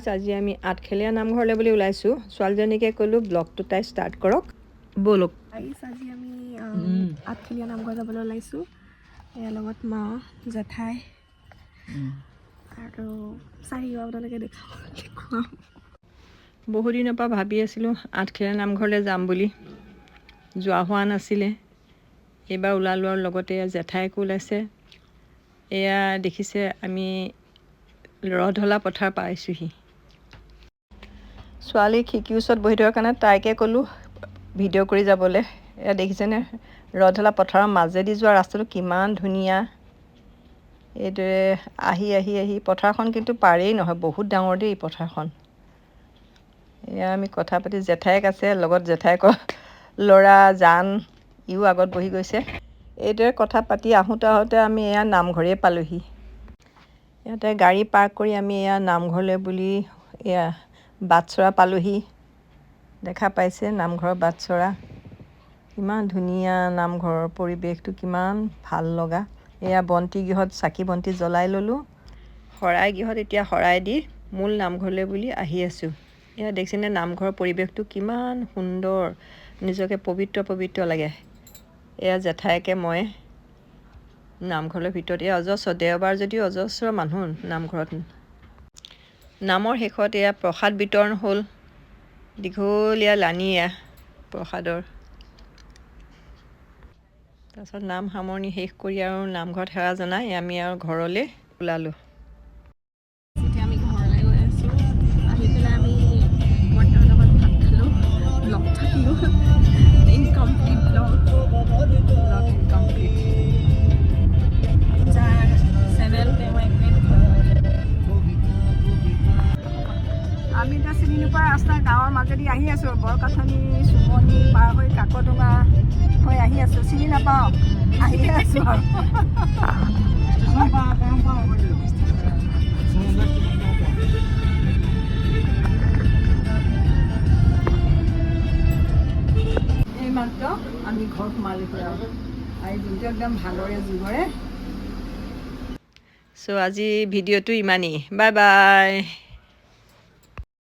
Guys, আজি আমি আঠখেলীয়া নামঘৰলৈ বুলি ওলাইছোঁ। ছোৱালীজনীকে ক'লোঁ ব্লগটো তাই ষ্টাৰ্ট কৰক। ব'লক। গাইছ, আজি আমি আঠখেলীয়া নামঘৰ যাবলৈ ওলাইছোঁ। ইয়াৰ লগত মা, জেঠাই আৰু চাৰি আপোনালোকে দেখুৱাম। বহুদিনৰ পৰা ভাবি আছিলোঁ আঠখেলীয়া নামঘৰলৈ যাম বুলি, যোৱা হোৱা নাছিলে। এইবাৰ ওলালোঁ আৰু লগতে জেঠাইকো ওলাইছে। এয়া দেখিছে, আমি ৰধলা পথাৰ পাইছোঁহি। ছোৱালী খিৰিকীৰ ওচৰত বহি থকাৰ কাৰণে তাইকে ক'লোঁ ভিডিঅ' কৰি যাবলৈ। এয়া দেখিছেনে, ৰধলা পথাৰৰ মাজেদি যোৱা ৰাস্তাটো কিমান ধুনীয়া। এইদৰে আহি আহি আহি পথাৰখন কিন্তু পাৰেই নহয়, বহুত ডাঙৰ দেই পথাৰখন। এয়া আমি কথা পাতি, জেঠাইক আছে লগত, জেঠাইকৰ ল'ৰা জান, ইও আগত বহি গৈছে। এইদৰে কথা পাতি আহোঁতে আহোঁতে আমি এয়া নামঘৰেই পালোহি। ইয়াতে গাড়ী পাৰ্ক কৰি আমি এয়া নামঘৰলৈ বুলি এয়া বাটচৰা পালোহি। দেখা পাইছে নামঘৰৰ বাটচৰা কিমান ধুনীয়া, নামঘৰৰ পৰিৱেশটো কিমান ভাল লগা। এয়া বন্তি গৃহত চাকি বন্তি জ্বলাই ল'লোঁ। শৰাই গৃহত এতিয়া শৰাই দি মূল নামঘৰলৈ বুলি আহি আছোঁ। এয়া দেখিছেনে, নামঘৰৰ পৰিৱেশটো কিমান সুন্দৰ, নিজকে পবিত্ৰ পবিত্ৰ লাগে। এয়া জেঠাইকে মই নামঘৰৰ ভিতৰত। এয়া অজস্ৰ, দেওবাৰ যদিও অজস্ৰ মানুহ নামঘৰত। নামৰ শেষত এয়া প্ৰসাদ বিতৰণ হ'ল। দীঘলীয়া লানি এয়া প্ৰসাদৰ। তাৰপিছত নাম সামৰণি শেষ কৰি আৰু নামঘৰত সেৱা জনাই আমি আৰু ঘৰলৈ ওলালোঁ। এতিয়া আমি ঘৰলৈ গৈ আছোঁ। আহি পেলাই আমি বৰ্তাৰ লগত ভাত খালোঁ। ব্লগ থাকিলোঁ, ইনকমপ্লিট ব্লগ। Blog incomplete. যাৰ চেনেল তেওঁ একোৱেই নকয়। আমি এতিয়া চিনি নোপোৱা ৰাস্তা গাঁৱৰ মাজেদি আহি আছোঁ। বৰকাঠনি, চুমনি পাৰ হৈ, কাকডোঙা হৈ আহি আছোঁ। চিনি নাপাওঁ, আহিয়ে আছোঁ আৰু। এইমাত্ৰ আমি ঘৰ সোমালোহি আৰু আজি দিনটো একদম ভাগৰে যুগৰে। চ' আজি ভিডিঅ'টো ইমানেই। Bye bye.